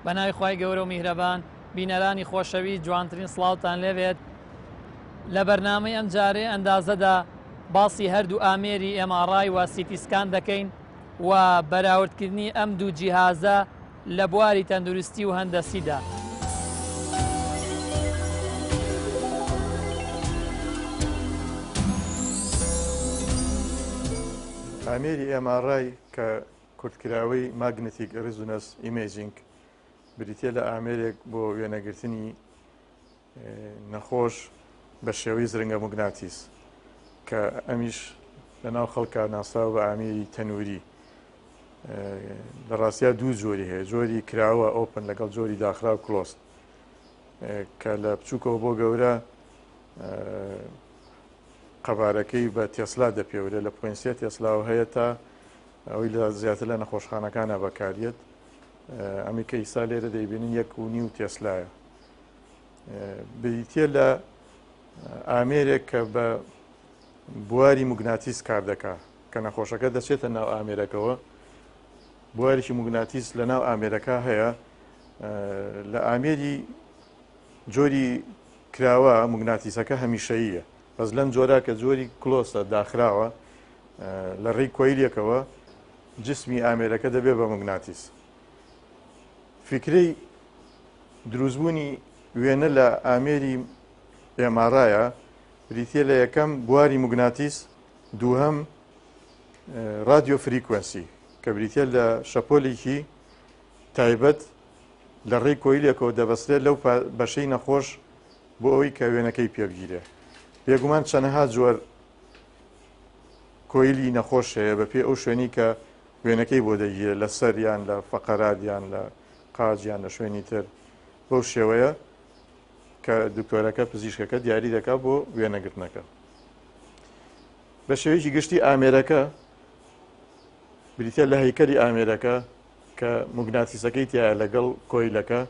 بە ناوی خوای گەورە و میهرەبان بینەرانی خۆشەویست جوانترین سڵاوتان لێبێت لە بەرنامەی ئەم جارەی ئەندازەدا باسی هەردوو ئامێری MRI و CT scan دەکەین و بەراوردکردنی ئەم دوو جیهازە لە بواری تەندروستی و هەندەسیدا. ئامێری MRI کە کورتکراوەی Magnetic Resonance Imaging بریتییە لە ئامێرێک بۆ وێنەگرتنی نەخۆش بە شێوەی زرنگە موگناتیس کە ئەمیش لە ناو خەڵکا ناسراوە بە ئامێری تەنووری. لە ڕاستیا دوو جۆری هەیە، جۆری کراوە open لەگەڵ جۆری داخراو closed کە لە بچووکەوە بۆ گەورە قەبارەکەی بە تێسلا دەپێورێت لە point سێ تێسلاوە هەیە تا ئەوەی لە زیاتر لە نەخۆشخانەکانە بەکاریێت ئەمی کە ئیسا لێرە دەیبینن 1.5 تێسلایە بریتە لە ئامێرێک کە بە بواری موگناتیس کار دەکا کە نەخۆشەکە دەچێتە ناو ئامێرەکەوە بوارێکی موگناتیس لە ناو ئامێرەکە هەیە لە ئامێری جۆری کراوە موگناتیسەکە هەمیشەییە بەس لەم جۆرە کە جۆری closed ە داخراوە لە ڕێی کۆیلێکەوە جسمی ئامێرەکە دەبێت بە موگناتیس فیکرەی دروستبوونی وێنە لە ئامێری MRI ە بریتییە لە یەکەم بواری موگناتیس، دووهەم radio frequency کە بریتییە لە شەپۆلێکی تایبەت لە ڕێی کۆیلێکەوە دەبەسترێت لەو بەشەی نەخۆش بۆ ئەوەی کە وێنەکەی پێبگیرێ. بێگومان چەنەها جۆر کۆیلی نەخۆش هەیە بە پێی ئەو شوێنی کە وێنەکەی بۆ دەگیرێت لە سەر یان لە فەقەرات یان لە قاچ یان لە شوێنی تر بەو شێوەیە کە دکتۆرەکە پزیشکەکە دیاری دەکات بۆ وێنەگرتنەکە. بە شێوەیەکی گشتی ئامێرەکە بریتە لە هەیکەلی ئامێرەکە کە موگناتیسەکەی تایە لەگەڵ کۆیلەکە،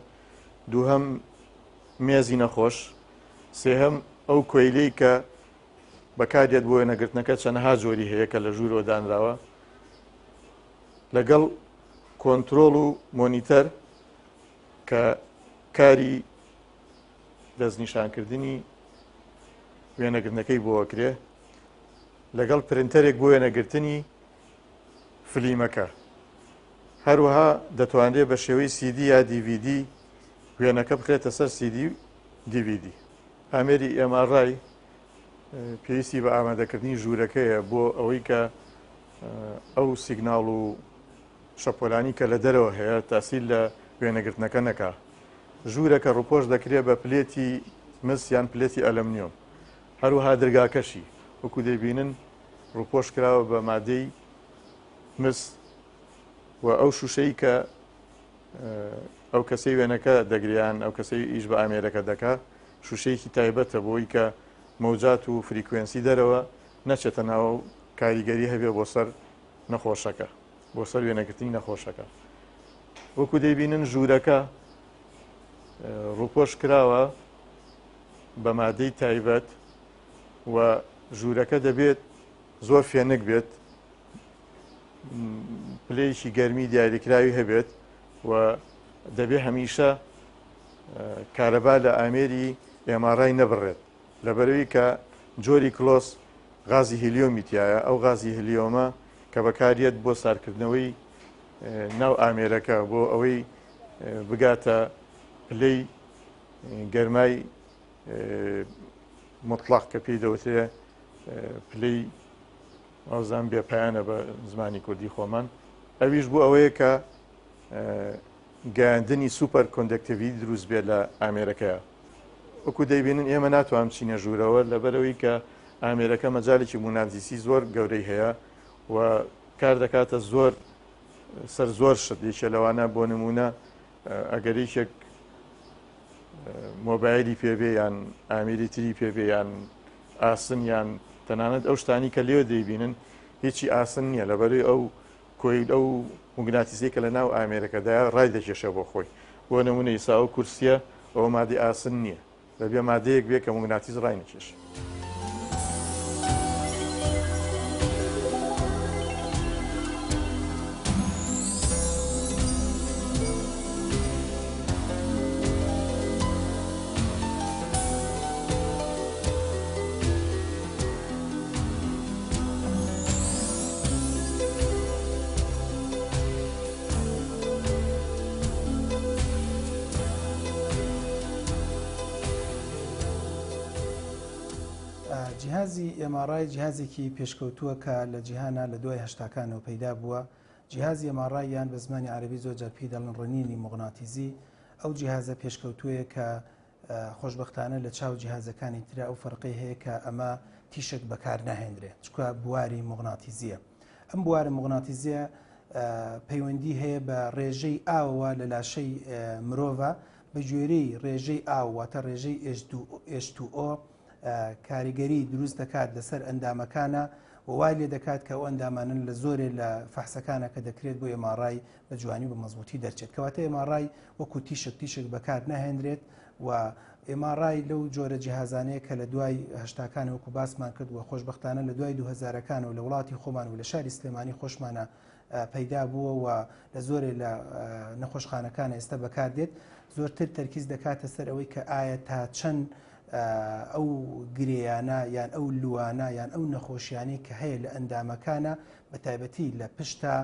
دووهەم مێزی نەخۆش، سێهەم ئەو کۆیلەی کە بەکاردێت بۆ وێنەگرتنەکە چەنەها جۆری هەیە کە لە ژوورەوە دانراوە لەگەڵ کۆنترۆڵ و مۆنیتەر کە کاری دەستنیشانکردنی وێنەگرتنەکەی بۆ ئەکرێ لەگەڵ پرنتەرێک بۆ وێنەگرتنی فلیمەکە. هەروەها دەتوانرێت بە شێوەی سیدی یا دیڤیدی وێنەکە بخرێتە سەر سیدی و دیڤیدی. ئامێری MRI پێویستی بە ئامادەکردنی ژوورەکەیە بۆ ئەوەی کە ئەو سیگناڵ و شەپۆلانی کە لە دەرەوە هەیە تاسیر لە وێنەگرتنەکە نەکا. ژوورەکە ڕوپۆش دەکرێت بە پلێتی مس یان پلێتی ئەلەمنیۆم. هەروەها درگاکەشی وەکو دەیبینن ڕوپۆش کراوە بە مادەی مس و ئەو شوشەی کە ئەو کەسەی وێنەکە دەگریان ئەو کەسەی ئیش بە ئامێرەکە دەکا شوشەیەکی تایبەتە بۆی کە مەوجات و frequency دەرەوە نەچێتە ناوە و کاریگەری هەبێ بۆ سەر نەخۆشەکە بۆ سەر وێنەگرتنی نەخۆشەکە وەکو دەیبینن ژوورەکە ڕوپۆش کراوە بە مادەی تایبەت و ژوورەکە دەبێت زۆر فێنک بێت پلەیەکی گەرمی دیاریکراوی هەبێت و دەبێت هەمیشە کارەبا لە ئامێری MRI نەبڕێت لەبەرەوەی کە جۆری closed غازی هیلیۆمی تایە ئەو غازی هیلیۆمە کە بەکاریەت بۆ سارکردنەوەی ناو ئامێرەکە بۆ ئەوەی بگاتە پلەی گەرمای مطلق کە پێی دەوترێ پلەی ئەوزان بێپایانە بە زمانی کوردی خۆمان ئەویش بۆ ئەوەیە کە گەیاندنی superconductivity دروست بێت لە ئامێرەکەیە وەکو دەیبینن ئێمە ناتوانم چینە ژوورەوە لەبەرەوەی کە ئامێرەکە مەجالێکی مونازیسی زۆر گەورەی هەیە و کار دەکاتە زۆر سەر زۆر شت یەکێ لەوانە بۆ نمونە ئەگەر یەکێک مۆبایلی پێبێ یان ئامیری تری پێبێ یان ئاسن یان تەنانەت ئەو شتانی کە لێ دەیبینن هیچی ئاسن نییە لەبەرەی ئەو کۆیل ئەو موگناتیسەی کە لە ناو ئامێرەکەدایە ڕای دەکێشێ بۆ خۆی بۆ نمونە ئیسا ئەو کورسیە ئەوە مادەی ئاسن نییە دەبێ مادەیەک بێ کە موگناتیس ڕای نەکێشێ. جیهازی MRI جیهازێکی پێشکەوتووە کە لە جیهانا لە دوای هەشتاکانەوە پەیدا بووە. جیهازی MRI یان بە زمانی عەرەبی زۆر جار پێی دەڵێن ڕنینی موغناتیزی ئەو جیهازە پێشکەوتووەیە کە خۆشبەختانە لە چاو جیهازەکانی ترا ئەو فەرقەی هەیە کە ئەمە تیشک بەکار ناهێنرێ چکە بواری موغناتیزیە. ئەم بوارە موغناتیزیە پەیوەندی هەیە بە ڕێژەی ئاوەوە لە لاشەی مرۆڤە بە گوێرەی ڕێژەی ئاو واتە ڕێژەی H2O کاریگەری دروست دەکات لەسەر ئەندامەکانە و وای لێ دەکات کە ئەو ئەندامانن لە زۆرێ لە فەحسەکانە کە دەکرێت بۆ MRI بە جوانی و بە مەزبوطی دەرچێت کەواتە MRI وەکو تیشک تیشک بەکار ناهێنرێت و MRI لەو جۆرە جیهازانەیە کە لە دوای هەشتاکان وەکو باسمان کرد و خۆشبەختانە لە دوای دوهەزارەکان و لە وڵاتی خۆمان و لە شاری سلێمانی خۆشمانە پەیدا بووە و لە زۆرێ لە نەخۆشخانەکان ئێستا بەکاردێت زۆرتر تەرکیز دەکاتە سەر ئەوەی کە ئایا تا چەند ئەو گرێیانە یان ئەو لوانە یان ئەو نەخۆشیانەی کە هەیە لە ئەندامەکانە بە تایبەتی لە پشتا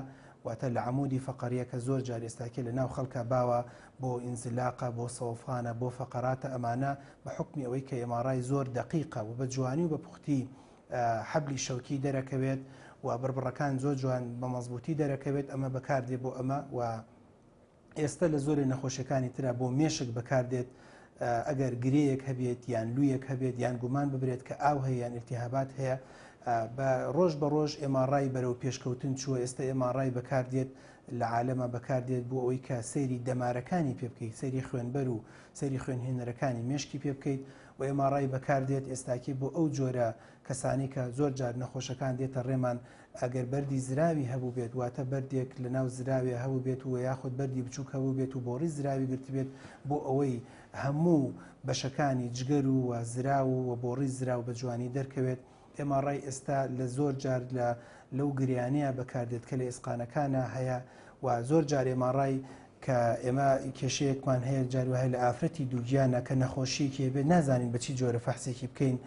واتە لە عمودی فەقەریە کە زۆر جار ئێستاکێ لە ناو خەڵکە باوە بۆ ئینزلاقە بۆ سەوفانە بۆ فەقەراتە ئەمانە بە حوکمی ئەوەی کە MRI زۆر دەقیقە و بە جوانی و بە پوختی حەبلی شەوکی دەرەکەوێت و بڕبڕەکان زۆر جوان بە مەزبووتی دەرەکەوێت ئەمە بەکاردێ بۆ ئەمە و ئێستا لە زۆرێ نەخۆشیەکانی ترا بۆ مێشک بەکاردێت ئەگەر گرێیەک هەبێت یان لوویەک هەبێت یان گومان ببرێت کە ئاو هەیە یان التهابات هەیە بە ڕۆژ بە ڕۆژ MRI بەرەو پێشکەوتن چووە ئێستا MRI بەکاردێت لە عالەمە بەکاردێت بۆ ئەوەی کە سەیری دەمارەکانی پێ بکەیت سەیری خوێنبەر و سەیری خوێنهێنەرەکانی مێشکی پێ بکەیت و MRI بەکاردێت ئێستاکی بۆ ئەو جۆرە کەسانی کە زۆر جار نەخۆشەکان دێتە ڕێمان ئەگەر بەردی زراوی هەبووبێت واتە بەردێک لە ناو زراوێ هەبووبێت و یاخود بەردی بچووک هەبووبێت و بۆڕی زراوی گرتبێت بۆ ئەوەی هەموو بەشەکانی جگەر و زراو و بۆڕی زراو بە جوانی دەرکەوێت MRI ئێستا لە زۆر جار لە لەو گریانەیە بەکاردێت کە لە ئێسقانەکانە هەیە و زۆر جار MRI کە ئێمە کێشەیەکمان هەیە جار وایە لە ئافرەتی دووگیانە کە نەخۆشیەکی هەبێت نازانین بە چی جۆرە فەحسێکی بکەین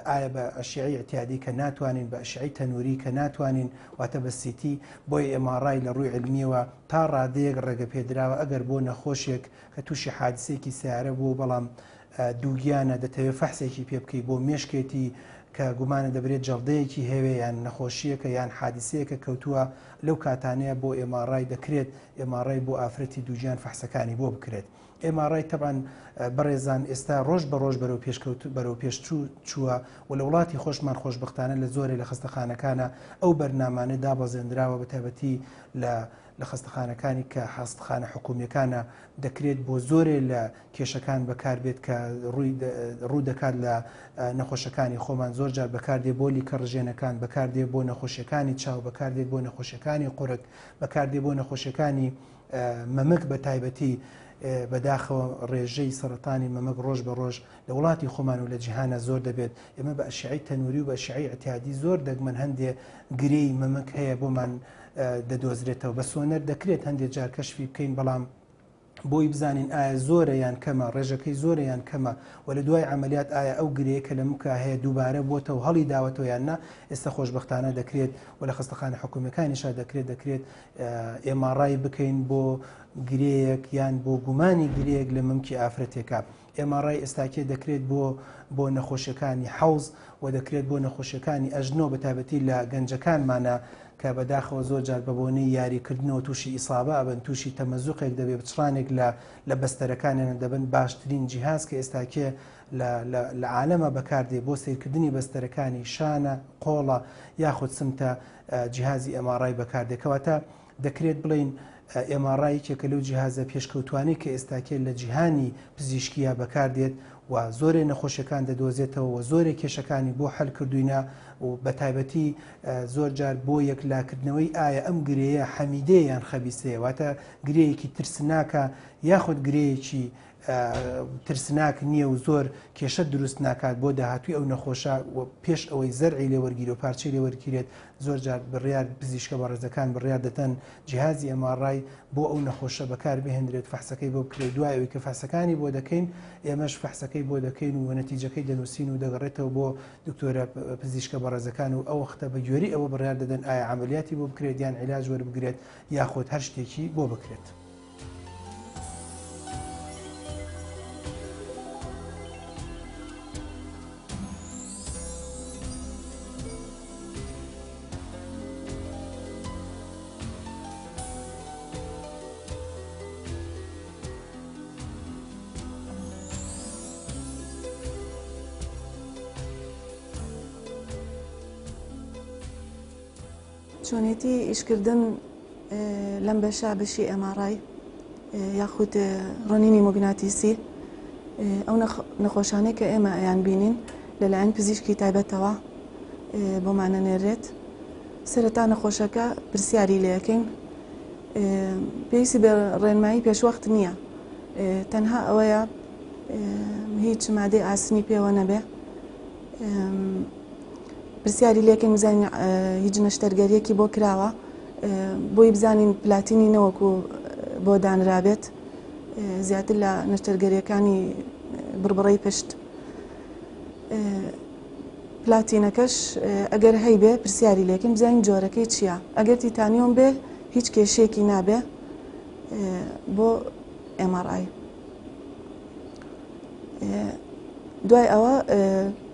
ئایا بە ئەشیعی اعتیادی کە ناتوانین بە ئەشیعی تەنوری کە ناتوانین واتە بە CT بۆیە MRI لە ڕووی علمیەوە تا ڕادەیەک ڕێگە پێدراوە ئەگەر بۆ نەخۆشێک کە تووشی حادسێکی سیارە بوو بەڵام دووگیانە دەتەوێت فەحسێکی پێ بکەیت بۆ مێشکێتی کە گومانە دەبرێت جەڵدەیەکی هەوێ یان نەخۆشیەکە یان حادیسەیەکە کەوتووە لەو کاتانەیە بۆ MRI دەکرێت MRI بۆ ئافرەتی دووگیان فەحسەکانی بۆ بکرێت. MRI تەبعەن بەڕێزان ئێستا ڕۆژ بە ڕۆژ بەرەو پێشکەوت بەرەو پێشچوو چووە و لە وڵاتی خۆشمان خۆشبەختانە لە زۆرێ لە خەستەخانەکانە ئەو بەرنامانە دابەزێندراوە بە تایبەتی لە لە خەستەخانەکانی کە خەستەخانە حکومیەکانە دەکرێت بۆ زۆرێ لە کێشەکان بەکاربێت کە ڕووی ڕوو دەکات لە نەخۆشەکانی خۆمان زۆر جار بەکاردێ بۆ لیکە ڕژێنەکان بەکاردێ بۆ نەخۆشیەکانی چاو بەکاردێت بۆ نەخۆشیەکانی قورگ بەکاردێ بۆ نەخۆشیەکانی مەمک بە تایبەتی بەداخەوە ڕێژەی سەرەتانی مەمک ڕۆژ بە ڕۆژ لە وڵاتی خۆمان و لە جیهانە زۆر دەبێت ئێمە بە ئەشعەی تەنوری و بە ئەشعەی ئیعتیادی زۆر دەگمەن هەندێ گرێی مەمک هەیە بۆمان دەدۆزرێتەوە بە سۆنەر دەکرێت هەندێک جار کەشفی بکەین بەڵام بۆی بزانین ئایا زۆرە یان کەمە، ڕێژەکەی زۆرە یان کەمە و لە دوای عەمەلیات ئایا ئەو گرێیە کە لە مکا هەیە دووبارە بۆتەوە هەڵی داوەتەوە یان نا، ئێستا خۆشبەختانە دەکرێت و لە خەستەخانە حکومیەکانیشا دەکرێت دەکرێت MRI بکەین بۆ گرێیەک یان بۆ گومانی گرێیەک لە مەمکی ئافرەتێکا. MRI ئێستاکێ دەکرێت بۆ بۆ نەخۆشیەکانی حەوز و دەکرێت بۆ نەخۆشیەکانی ئەژنۆ بە تایبەتی لە گەنجەکانمانە کە بەداخەوە زۆر جار بە بۆنەی یاری کردنەوە تووشی ئیسابە ئەبن تووشی تەمەزوقێک دەبێ بچڕانێک لە لە بەستەرەکانیان دەبن باشترین جیهاز کە ئێستاکێ لە لە لە عالەمە بەکاردێ بۆ سەیرکردنی بەستەرەکانی شانە قۆڵە یاخود سمتە جیهازی MRI بەکاردێ کەواتە دەکرێت بڵێین MRI یەکێکە لەو جیهازە پێشکەوتوانەی کە ئێستاکێ لە جیهانی پزیشکییا بەکاردێت و زۆرێ نەخۆشیەکان دەدۆزێتەوە و زۆرێ کێشەکانی بۆ حەل کردوینە و بەتایبەتی زۆر جار بۆ یەکلاکردنەوەی ئایا ئەم گرێیە حەمیدەیە یان خەبیسەیە واتە گرێیەکی ترسناکە یاخود گرێیەکی ترسناک نییە و زۆر کێشە دروست ناکات بۆ داهاتووی ئەو نەخۆشە و پێش ئەوەی زەرعی لێ وەرگیرێ و پارچەی لێ وەرگیرێت زۆر جار بڕیار پزیشکە بەڕێزەکان بڕیار دەدەن جیهازی MRI بۆ ئەو نەخۆشە بەکار بهێنرێت فەحسەکەی بۆ بکرێت دوای ئەوەی کە فەحسەکانی بۆ دەکەین ئێمەش فەحسەکەی بۆ دەکەین و نەتیجەکەی دەنووسین و دەگەڕێتەوە بۆ دکتۆرە پزیشکە بەڕێزەکان و ئەو وەختە بە گوێرەی ئەوە بڕیار دەدەن ئایا عەمەلیاتی بۆ بکرێت یان عیلاج وەربگرێت یاخود هەر شتێکی بۆ بکرێت. چۆنێتی ئیشکردن لەم بەشە بەشی MRI یاخود ڕەنینی موگناتیسی ئەو نەخۆشانەی کە ئێمە ئەیان بینین لەلایەن پزیشکی تایبەتەوە بۆمان ئەنێرێت سەرەتا نەخۆشەکە پرسیاری لەکەین پێویستی بە ڕێنمایی پێشوەخت نییە تەنها ئەوەیە هیچ مادەی ئاسنی پێوە نەبێ پرسیاری لێکەین بزانین هیچ نەشتەرگەریەکی بۆ کراوە بۆی بزانین پلاتینی نەوەکو بۆ دانرابێت زیاتر لە نەشتەرگەریەکانی بڕبڕەی پشت پلاتینەکەش ئەگەر هەیبێ پرسیاری لێکەین بزانین جۆرەکەی چییە ئەگەر تیتانیۆم بێ هیچ کێشەیەکی نابێ بۆ MRI. دوای ئەوە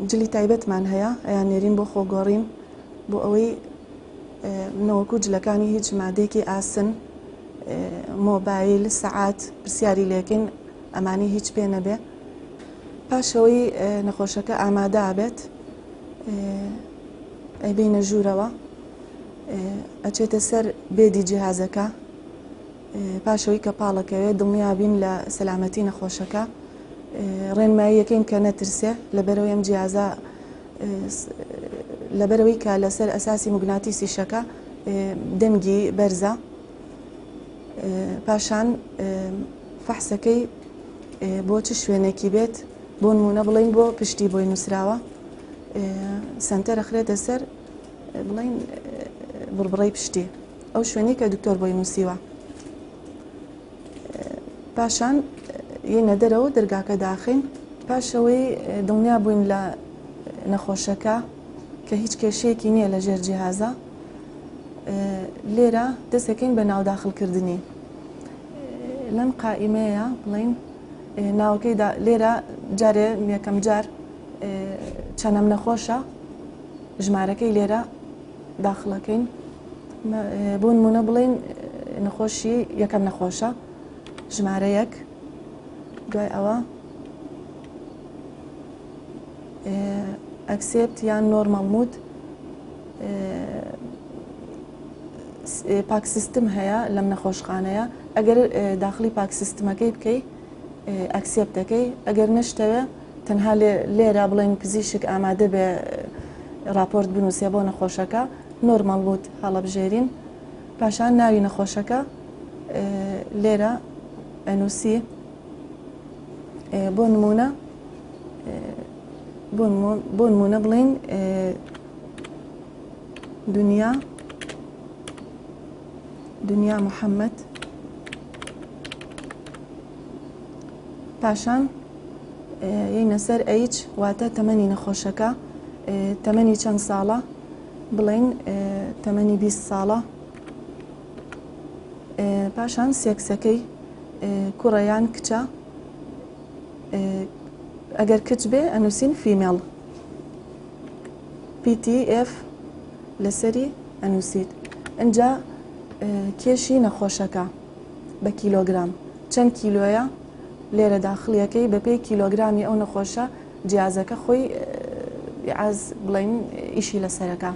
جلی تایبەتمان هەیە ئەیان نێرین بۆ خۆگۆڕین بۆ ئەوەی نەوەکو جلەکانی هیچ مادەیەکی ئاسن مۆبایل سەعات پرسیاری لێکەین ئەمانی هیچ پێ نەبێ پاشەوەی نەخۆشەکە ئامادە بێت ئەیبینە ژوورەوە ئەچێتە سەر بێدی جیهازەکە پاش ئەوەی کە پاڵەکەوێت دڵنیا بین لە سەلامەتی نەخۆشەکە ڕێنماییەکەین کە نەترسێ لەبەرەوەی ئەم جیازە لەبەرەوەی کە لەسەر ئەساسی موگناتیسی شەکە دەنگی بەرزە پاشان فەحسەکەی بۆ چ شوێنێکی بێت بۆ نمونە بڵین بۆ پشتی بۆی نووسراوە سنتەر ئەخرێتە سەر بڵین بڕبڕەی پشتی ئەو شوێنەی کە دکتۆر بۆی نووسیوە. پاشان یەینە دەرەوە دەرگاکە داخین. پاش ئەوەی دڵنیا بووین لە نەخۆشەکە کە هیچ کێشەیەکی نییە لە ژێر جیهازە لێرە دەستەکەین بە ناوداخلکردنی لەم قائیمەیە بڵین ناوەکەی لێرە جارێ یەکەم جار چەنەم نەخۆشە ژمارەکەی لێرە داخڵەکەین بۆ نمونە بڵین نەخۆشی یەکەم نەخۆشە ژمارە یەک دوای ئەوە accept یان normal mode PACS system هەیە لەم نەخۆشخانەیە ئەگەر داخلی PACS system ەکەی بکەی accept دەکەی ئەگەر نەشتەوێ تەنها لێرە بڵێن پزیشک ئامادە بێ راپۆرت بنووسێ بۆ نەخۆشەکە normal mode هەڵەبژێرین پاشان ناوی نەخۆشەکە لێرە ئەنووسی بۆ نمونە بۆ نمونە بڵین دنیا دنیا محەممەد پاشان یەینە سەر age واتە تەمەنی نەخۆشەکە تەمەنی چەند ساڵە بڵین تەمەنی 20 ساڵە پاشان سێکسەکەی کوڕە یان کچە ئەگەر کچ بێ ئەنووسین female PTF لەسەری ئەنووسیت ئەجا کێشی نەخۆشەکە بە کیلۆگرام چەند کیلۆیە لێرە داخڵیەکەی بەپێی کیلۆگرامی ئەو نەخۆشە جیازەکە خۆی ئیعاز بڵین ئیشی لەسەرەکە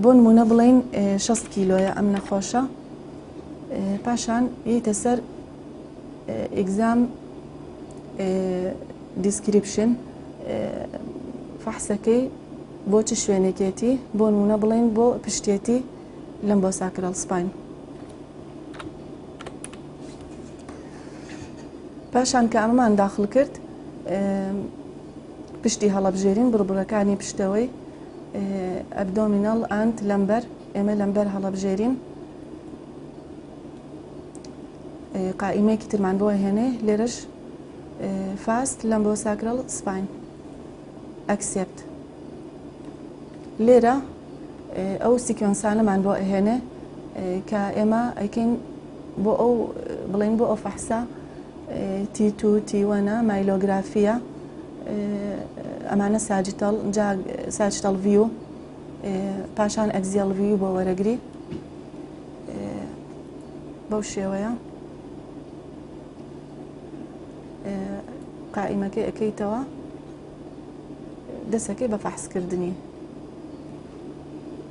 بۆ نمونە بڵین 6 کیلۆیە ئەم نەخۆشە پاشان یتە سەر exam description فەحسەکەی بۆ چ شوێنێکێتی بۆ نمونە بڵین بۆ پشتێتی lumbosacral spine. پاشان کە ئەمەمان داخل کرد پشتی هەڵەبژێرین بڕبڕەکانی پشتەوەی abdominal and lumbar ئێمە lumbar هەڵەبژێرین قائیمەیەکی ترمان بۆ هێنێ لێرەش fast lumbosacral spine accept لێرە ئەو sequence انەمان بۆ ئەهێنێ کە ئێمە ئەیکەین بۆ ئەو بڵین بۆ ئەو فەحسە T2 T1 ە myelography ە ئەمانە sagittal sagittal view پاشان axial view بۆ وەرەگری بەو شێوەیە قائیمەکەی ئەەکەیتەوە دەسەکەی بە فەحسکردنی.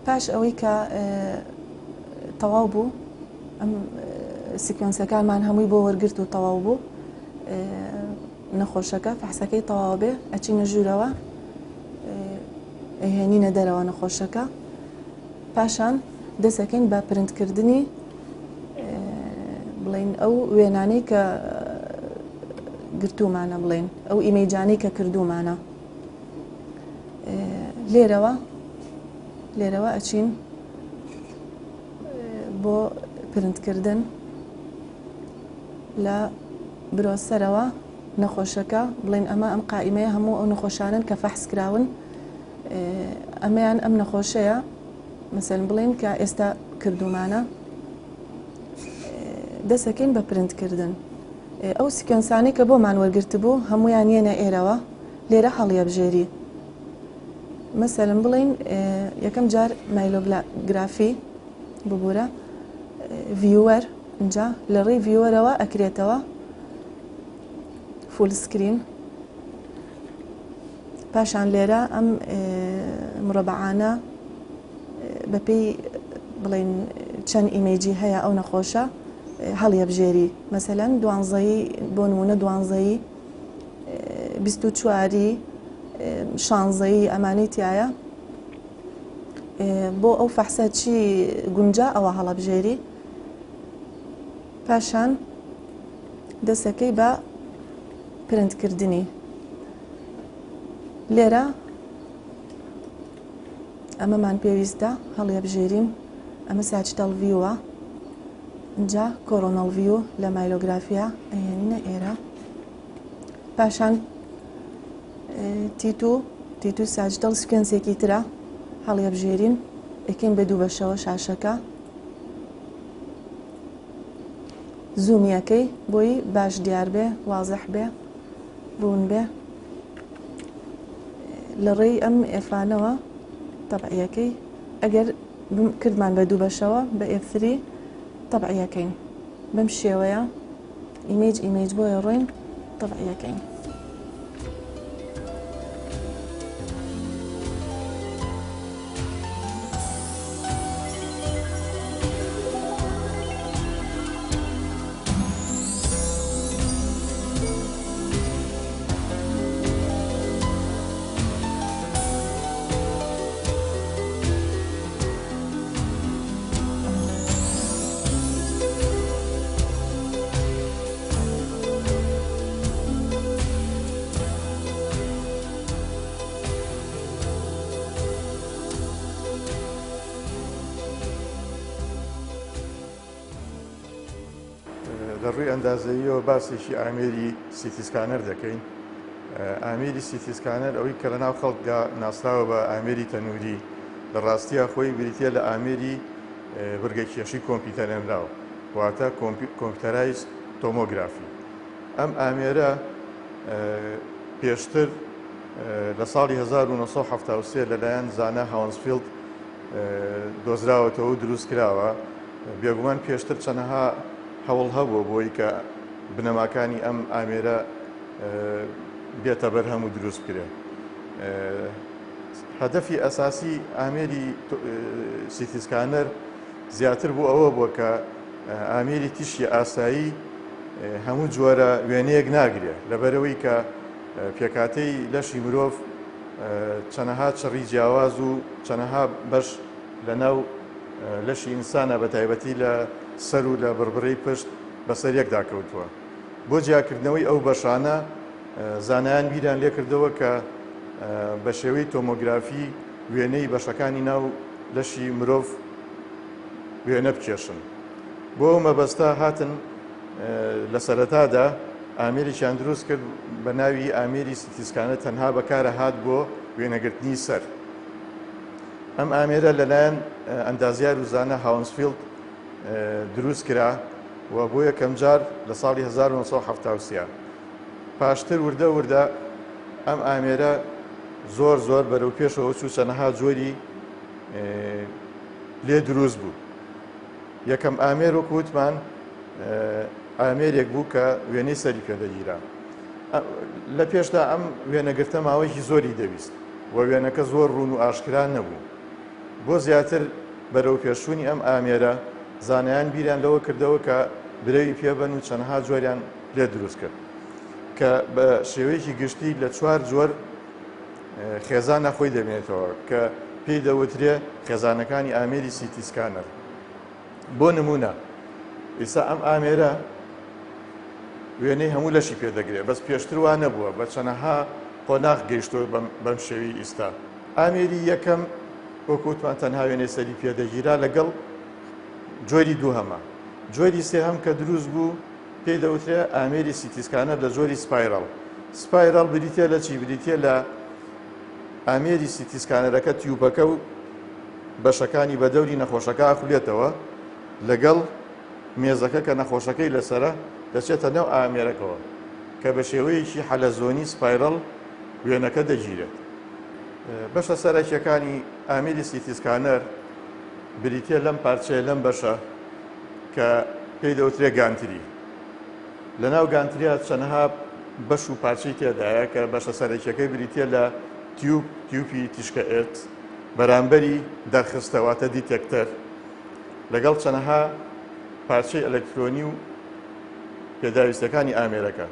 پاش ئەوەی کە تەواو بوو ئەم sequence ەکانمان هەمووی بۆ وەرگرت و تەواو بوو نەخۆشەکە فەحسەکەی تەواو بێ ئەچینە ژوورەوە ئەهێنینە دەرەوە نەخۆشەکە پاشان دەسەکەین بە پرنتکردنی بڵین ئەو وێنانەی کە گرتومانە بڵین ئەو image انەی کە کردومانە لێرەوە لێرەوە ئەچین بۆ پرنتکردن لە browser ەوە نەخۆشەکە بڵێن ئەمە ئەم قائیمەیە هەموو ئەو نەخۆشانن کە فەحس کراون ئەمەیان ئەم نەخۆشەیە مەسەن بڵێن کە ئێستا کردومانە دەسەکەین بە پرنتکردن ئەو sequence انەی کە بۆمان وەرگرتبوو هەمویان یەنە ئێرەوە لێرە هەڵیەبژێری مەسەلەن بڵێین یەکەم جار myelography ببورە viewer اینجا لە ڕێی viewer ەوە ئەکرێتەوە full screen پاشان لێرە ئەم مرەبعانە بەپێی بڵین چەند image ی هەیە ئەو نەخۆشە هەڵیەبژێری مەسەلەن دوانزەیی بۆ نمونە دوانزەیی 24ی شانزەیی ئەمانەی تایە بۆ ئەو فەحسە چی گونجا ئەوە هەڵەبژێری پاشان دەسەکەی بە پرنتکردنی لێرە ئەمەمان پێویستە هەڵیەبژێرین ئەمە sagittal view ە اینجا coronal view لە myelography ا ئەهێنینە ئێرە پاشان T2 T2 sagittal sequence ێکی ترە هەڵیەبژێرین ئەکەین بە دوو بەشەوە شاشەکە zoom یەکەی بۆی باش دیار بێ وازح بێ ڕوون بێ لە ڕێی ئەم F انەوە تەبعیەکەی ئەگەر کردمان بە دوو بەشەوە بە F3 تەبعیەکەین بەم شێوەیە image image بۆیە ڕۆین تەبعیەکەین. لە ڕووی ئەندازەییەوە باسێکی ئامێری CT scanner دەکەین. ئامێری CT scanner ئەوەی کە لەناو خەڵکدا ناسراوە بە ئامێری تەنووری، لە ڕاستیا خۆی بریتییە لە ئامێری بڕگەکێشی کۆمپیوتەرێنراو، واتە computerized tomography. ئەم ئامێرە پێشتر لە ساڵی 1973 لەلایەن زانا هاونسفیڵد دۆزراوەتەوە و دروست کراوە. بێگومان پێشتر چەنەها هەوڵ هەبووە بۆی کە بنەماکانی ئەم ئامێرە بێتە بەرهەم و دروست بکرێ. هەدەفی ئەساسی ئامێری CT scanner زیاتر بۆ ئەوە بووە کە ئامێری تیشکی ئاسایی هەموو جۆرە وێنەیەک ناگرێ، لەبەرئەوەی کە پێکهاتەی لەشی مرۆڤ چەنەها چڕی جیاواز و چەنەها بەش لە ناو لەشی ئینسانە بە تایبەتی لە سەر و لە بڕبڕەی پشت بەسەر یەکدا کەوتووە. بۆ جیاکردنەوەی ئەو بەشانە زانایان بیریان لێکردەوە کە بە شێوەی تۆمۆگرافی وێنەی بەشەکانی ناو لەشی مرۆڤ وێنە بکێشن. بۆ ئەو مەبەستە هاتن لە سەرەتادا ئامێرێکیان دروست کرد بە ناوی ئامێری CT scanner تەنها بەکارە هات بۆ وێنەگرتنی سەر. ئەم ئامێرە لەلایەن ئەندازیار و زانا هاونسفیڵد دروست کرا و بۆ یەکەمجار لە ساڵی 1973 پاشتر وردە وردە ئەم ئامێرە زۆر زۆر بەرەو پێشەوە چوو چەنەها جۆری لێ دروست بوو. یەکەم ئامێر وەکو وتمان ئامێرێک بوو کە وێنەی سەری پێدەگیرا. لە پێشدا ئەم وێنەگرتە ماوەیەکی زۆری دەویست و وێنەکە زۆر ڕوون و ئاشکرا نەبوو. بۆ زیاتر بەرەوپێشچوونی ئەم ئامێرە، زانایان بیریان لەوە کردەوە کە برەوی پێبەن و چەندەها جۆریان لێ دروست کرد کە بە شێوەیەکی گشتی لە چوار جۆر خێزانە خۆی دەبێنێتەوە کە پێی دەوترێ خێزانەکانی ئامێری CT scanner. بۆ نمونە ئیسا ئەم ئامێرە وێنەی هەموو لەشی پێدەگرێت بەس پێشتر وا نەبووە بە چەنەها قۆناغ گەیشتووە بەم شێوی ئیستا. ئامێری یەکەم وەکو وتمان تەنها وێنەی سەری پێدەگیرا لەگەڵ جۆری دووهەمە. جۆری سێهەم کە دروست بوو پێی دەوترێ ئامێری CT scanner لە جۆری spiral. Spiral بریتیە لە چی؟ بریتیە لە ئامێری CT scanner ەکە tube ەکە و بەشەکانی بە دەوری نەخۆشەکە ئەخولێتەوە لەگەڵ مێزەکە کە نەخۆشەکەی لەسەرە دەچێتە ناو ئامێرەکەوە کە بە شێوەیەکی حەلەزۆنی spiral وێنەکە دەگیرێت. بەشە سەرەکیەکانی ئامێری CT scanner بریتیە لەم پارچەیە لەم بەشە کە پێی دەوترێ gantry. لەناو gantry یا چەنەها بەش و پارچەی تێدایە کە بەشە سەرەکیەکەی بریتیە لە tube، tube ی تیشکە ئێکس بەرامبەری دەرخستە واتە detector لەگەڵ چەنەها پارچەی ئەلکترۆنی و پێداویستەکانی ئامێرەکە.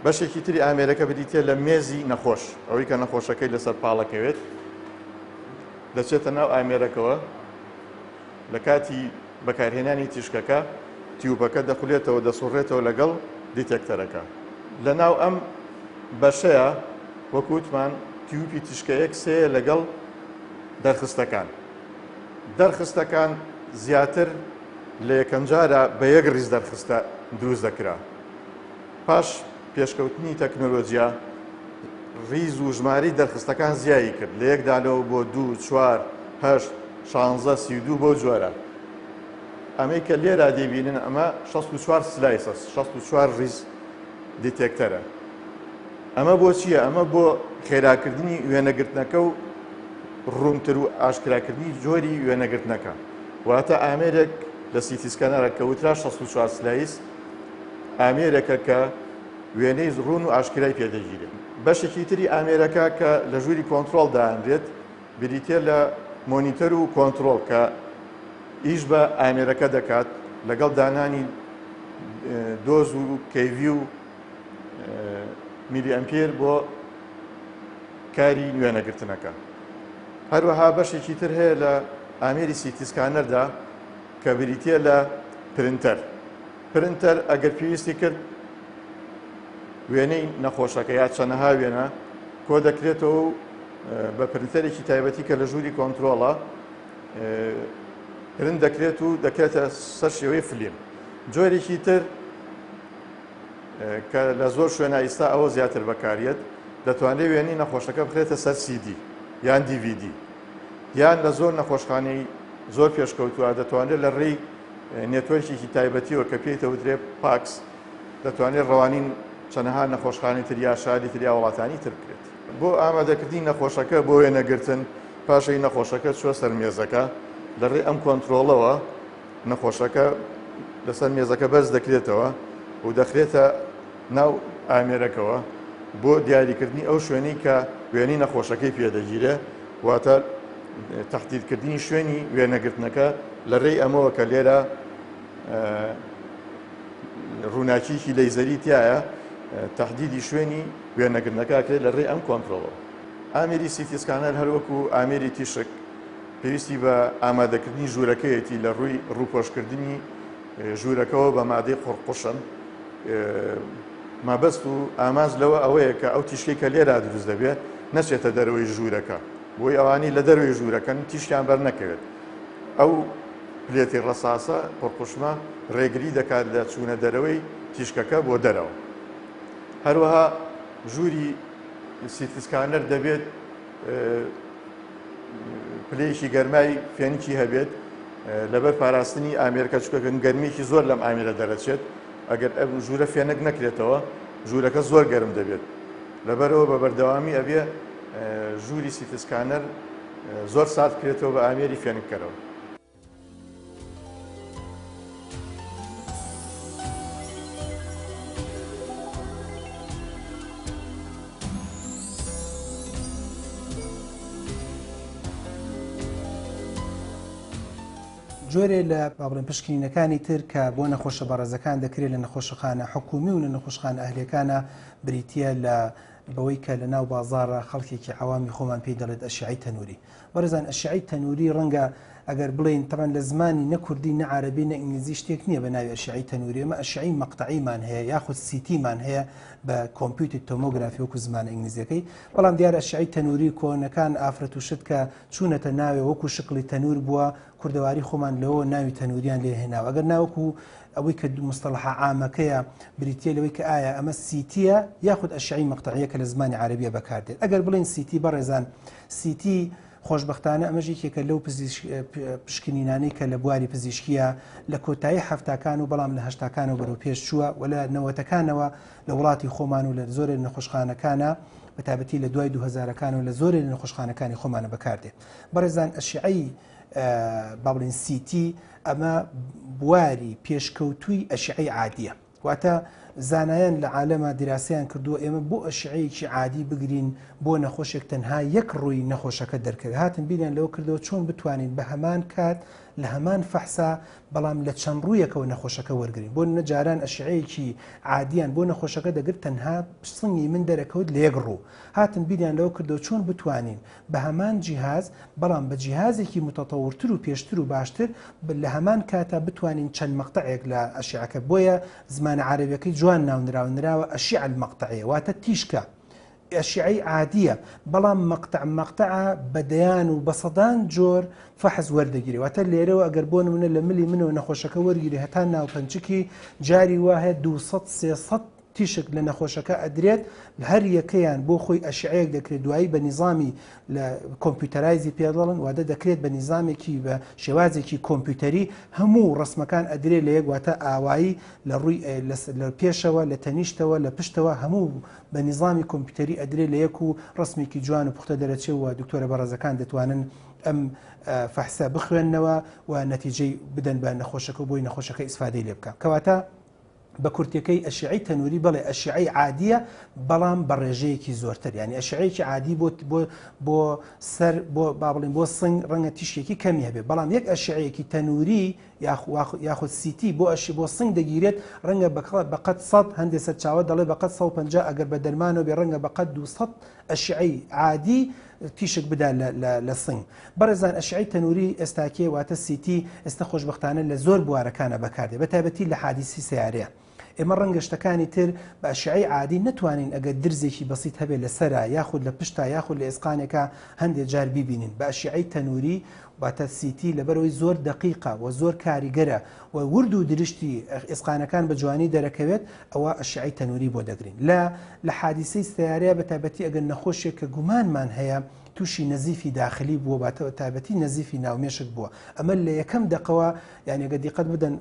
بەشێکی تری ئامێرەکە بریتیە لە مێزی نەخۆش، ئەوەی کە نەخۆشەکەی لەسەر پاڵەکەوێت دەچێتە ناو ئامێرەکەوە، لە کاتی بەکارهێنانی تیشکەکە tube ەکە دەخولێتەوە دەسوڕێتەوە لەگەڵ detector ەکە. لە ناو ئەم بەشەیە وەک وتمان tube ی تیشکە ئێکس هەیە لەگەڵ دەرخستەکان. دەرخستەکان زیاتر لە یەکەمجارا بە یەک ڕیز دەرخستە دروست دەکرا. پاش پێشکەوتنی تەکنۆلۆجیا ڕیز و ژمارەی دەرخستەکان زیایی کرد لە یەک دانەوە بۆ دوو، چوار، هەشت، شانزە، 32 بەو جۆرە. ئەمەی کە لێرا دەیبینن ئەمە 64 slice ە، 64 ڕیز detector ە. ئەمە بۆ چییە؟ ئەمە بۆ خێراکردنی وێنەگرتنەکە و ڕوونتر و ئاشکراکردنی جۆری وێنەگرتنەکە. واتە ئامێرێک لە CT scanner ە کە وترا 64 slice ئامێرێکە کە وێنەی ڕوون و ئاشکرای پێدەگیرێت. بەشێکی تری ئامێرەکە کە لە ژووری کۆنترۆڵ دانرێت بریتیە لە monitor و کۆنترۆڵ کە ئیش بە ئامێرەکە دەکات لەگەڵ دانانی dose و kV و میلی ئەمپێر بۆ کاری وێنەگرتنەکە. هەروەها بەشێکی تر هەیە لە ئامێری CT scanner دا کە بریتیە لە printer. Printer ئەگەر پێویستی کرد وێنەی نەخۆشەکە یا چەنەها وێنە کۆ دەکرێتەوە و بە printer ێکی تایبەتی کە لە ژووری کۆنترۆڵە پرنت دەکرێت و دەکرێتە سەر شێوەی فلیم. جۆرێکی تر کە لە زۆر شوێنە ئیستا ئەوە زیاتر بەکاریەت دەتوانرێت وێنەی نەخۆشەکە بخرێتە سەر CD یان DVD یان لە زۆر نەخۆشخانەی زۆر پێشکەوتووە دەتوانرێت لە ڕێی network ێکی تایبەتیەوە کە پێی دەوترێت PACS دەتوانێت ڕەوانین چەنەها نەخۆشخانەی تر یا شاری تر یا وڵاتانی تر بکرێت. بۆ ئامادەکردنی نەخۆشەکە بۆ وێنەگرتن، پاشەی نەخۆشەکە چووە سەر مێزەکە، لە ڕێی ئەم کۆنترۆڵەوە نەخۆشەکە لەسەر مێزەکە بەرز دەکرێتەوە و دەخرێتە ناو ئامێرەکەوە بۆ دیاریکردنی ئەو شوێنەی کە وێنەی نەخۆشەکەی پێدەگیرێ، واتە تەحدیدکردنی شوێنی وێنەگرتنەکە لە ڕێی ئەمەوە کە لێرە ڕووناکیی لەیزەری تایە تەحدیدی شوێنی وێنەگرتنەکە کرێت لە ڕێی ئەم کۆنترۆڵەوە. ئامێری CT scanner هەروەکو ئامێری تیشک پێویستی بە ئامادەکردنی ژوورەکەیەتی لە ڕووی ڕووپۆشکردنی ژوورەکەوە بە مادەی قوڕقوشم. مەبەست و ئامانج لەوە ئەوەیە کە ئەو تیشکەی کە لێرا دروست دەبێت نەچێتە دەرەوەی ژوورەکە، بۆی ئەوانەی لە دەرەوەی ژوورەکەن تیشکیان بەر نەکەوێت. ئەو پلێتی ڕەساسە قوڕقوشمە ڕێگری دەکات لە چوونە دەرەوەی تیشکەکە بۆ دەرەوە. هەروەها ژووری CT scanner دەبێت پلەیەکی گەرمای فێنکی هەبێت لەبەر پاراستنی ئامێرەکە، چونکە گەرمیەکی زۆر لەم ئامێرە دەرەچێت. ئەگەر ئەم ژوورە فێنک نەکرێتەوە ژوورەکە زۆر گەرم دەبێت، لەبەرەوە بە بەردەوامی ئەبێ ژووری CT scanner زۆر سارد بکرێتەوە بە ئامێری فێنککەرەوە. جۆرێ لە با بڵێن پشکنینەکانی تر کە بۆ نەخۆشە بەڕێزەکان دەکرێت لە نەخۆشەخانە حکومی و لە نەخۆشخانە ئەهلیەکانە بریتییە لە بەوەی کە لە ناو بازاڕە خەڵکێکی عەوامی خۆمان پێی دەڵێت ئەشیعەی تەنوری. بەڕێزان ئەشیعەی تەنوری ڕەنگە ئەگەر بڵێین تەبعەن لە زمانی نە کوردی نە عەرەبی نە ئینگلیزی شتێک نییە بە ناوی ئەشیعەی تەنوری ئێمە ئەشیعەی مەقتەعیمان هەیە یاخود سیتیمان هەیە بە computed tomography وەکو زمانە ئینگلیزیەکەی بەڵام دیارە ئەشیعەی تەنوری کۆنەکان ئافرەت و شت کە چوونەتە ناوێ وەکو شکڵی تەنور بووە کوردەواری خۆمان لەوە ناوی تەنوریان لێ هێناوە ئەگەر ناوەکو ئەوەی کە مستەڵحە عامەکەیە بریتیە لەوەی کە ئایا ئەمە سیتیە یاخود ئەشعی مەقتەعیە کە لە زمانی عەرەبیە بەکاردێت ئەگەر بڵێن سیتی بەڕێزان سیتی خۆشبەختانە ئەمەش یەکێکە لەو پشکنینانەی کە لە بواری پزیشکیە لە کۆتایی حەفتاکان و بەڵام لە هەشتاکانەوە بەرەو پێش چووە و لە نەوەتەکانەوە لە وڵاتی خۆمان و لە زۆرێ نەخۆشخانەکانە بە تایبەتی لە دوای 2000ەکان و لە زۆرێ لە نەخۆشخانەکانی خۆمانە بەکاردێ بەڕێزان ئەشعەی با بڵێین سیتی ئەمە بواری پێشکەوتووی ئەشعەی عادیە واتە زانایان لە عالەما دیراسەیان کردووە ئێمە بۆ ئەشعەیەکی عادی بگرین بۆ نەخۆشێک تەنها یەک ڕووی نەخۆشەکە دەرکەوێت هاتن بیریان لەوە کردەوە چۆن بتوانین بە هەمان کات لە هەمان فەحسا بەڵام لە چەند ڕوویەکەوە نەخۆشەکە وەرگین بۆ نە جاران ئەشعەیەکی عادیان بۆ نەخۆشەکە دەگرت تەنها سنگی من دەرەکەوت لە یەک ڕوو هاتن بیریان لەوە کردەوە چۆن بتوانین بە هەمان جیهاز بەڵام بە جیهازێکی متطورتر و پێشتر و باشتر لە هەمان کاتا بتوانین چەند مەقتەعێک لە ئەشیعەکە بۆیە زمانە عەرەبیەکەی جوان ناونراوە نراوە ئەشیعە المەقتەعیە واتە تیشکە ئەشیعەی عادیە بەڵام مەقتەع مەقتەعە بە دەیان و بە سەدان جۆر فەحس وەردەگیرێ واتە لێرەوە ئەگەر بۆ نمونە لە ملی منەوە نەخۆشەکە وەرگیری هەتا ناوپەنچکی جاری وا هەیە 200 300 تیشک لە نەخۆشەکە ئەدرێت هەر یەکەیان بۆ خۆی ئەشعەیەک دەکرێت دوایی بە نیزامی لە computerize ی پێ دەڵن وادە دەکرێت بە نیزامێکی بە شێوازێکی کۆمپیوتەری هەموو ڕسمەکان ئەدرێت لە یەک واتە ئاوایی لە ڕووی لە پێشەوە لە تەنیشتەوە لە پشتەوە هەموو بە نیزامی کۆمپیوتەری ئەدرێت لە یەک و ڕسمێکی جوان و پوختە دەرەچێ و دکتۆرە بەڕێزەکان دەتوانن ئەم فەحسە بخوێننەوە و نەتیجەی بدەن بە نەخۆشەکە و بۆی نەخۆشەکە ئیسفادەی لێ بکە کەواتە بە کورتەکەی ئەشعەی تەنوری بەڵێ ئەشعەی عادیە بەڵام بە ڕێژەیەکی زۆرتر یعنی ئەشعەیەکی عادی بۆ بۆ بۆ سەر بۆ با بڵین بۆ سنگ ڕەنگە تیشکێکی کەمی هەبێ بەڵام یەک ئەشعەیەکی تەنوری یاخود سیتی بۆ ئەشی بۆ سنگ دەگیرێت ڕەنگە بەقەت 100 هەندێک سەرچاوە دەڵێ بەقەت 150 ئەگەر بە دەرمانەوە بێ ڕەنگە بەقەت 200 ئەشعەی عادی تیشک بدا لە سنگ. بەڕێزان ئەشعەی تەنوری ئێستاکێ واتە سیتی ئێستا خۆشبەختانە لە زۆر بوارەکانە بەکاردێ بە تایبەتی لە حادیسی سەیارەیە. ئێمە ڕەنگە شتەکانی تر بە ئەشعەی عادی نەتوانین ئەگەر درزێکی بەسیت هەبێ لە سەرا یاخود لە پشتا یاخود لە ئێسقانێکا هەندێ جار بیبینین بە ئەشعەی تەنوری واتە سیتی لەبەرئەوەی زۆر دەقیقە و زۆر کاریگەرە و ورد و درشتی ئێسقانەکان بە جوانی دەرەکەوێت ئەوە ئەشعەی تەنوری بۆ دەگرین لە لە حادیسەی سەیارەیە بە تایبەتی ئەگەر نەخۆشێک کە گومانمان هەیە تووشی نەزیفی داخلی بووە باتە تایبەتی نەزیفی ناومێشک بووە ئەمە لە یەکەم دەقەوە یعنی ئەگەر دیقەت بدەن